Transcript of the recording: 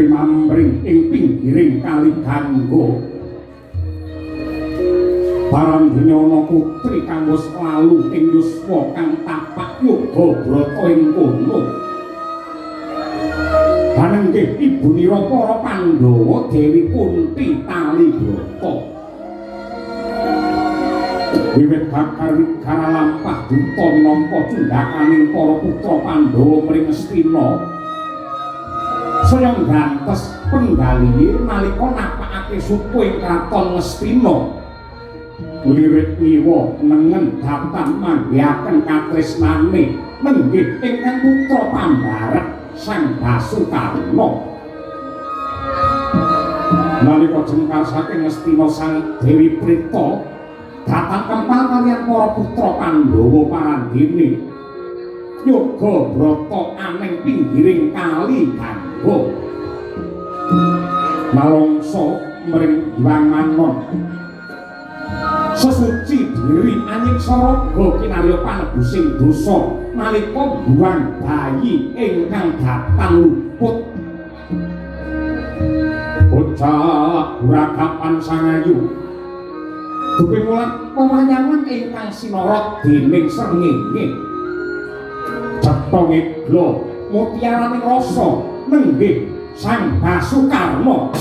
Pimambring ing pinggiring Kali Gangga. Parandene putri kang wis lalu ing yuswa kang tapak yoga brata ing kono. Panenggih ibunira para Pandhawa Dewi Kunti Talibrata. Wiwit bakar wigara lampah duta minangka cundhakaning para putra Pandhawa mring Ngastina. Saya nggantes penggalihe nalika napakake suku ing kraton Ngastina. Lirik ngiwa nengen datan manggihaken katresnane nenggih ingkang putra pambarep Sang Basukarna. Nalika jengkar saking Ngastina Sang Dewi Prita datan kempal kaliyan para putra Pandhawa parandene yoga brata aneng pinggiring Kali Gangga. Malongso mring Hyang Manon. Sesuci diri anyiksa raga kinarya panebusing dosa nalika buang bayi ingkang datan luput. Bocah guragapan sangayu dupi mulat pewayangan ingkang sinorot dening srengenge. Cetha ngegla mutiaraning rasa nenggih Sang Basukarna.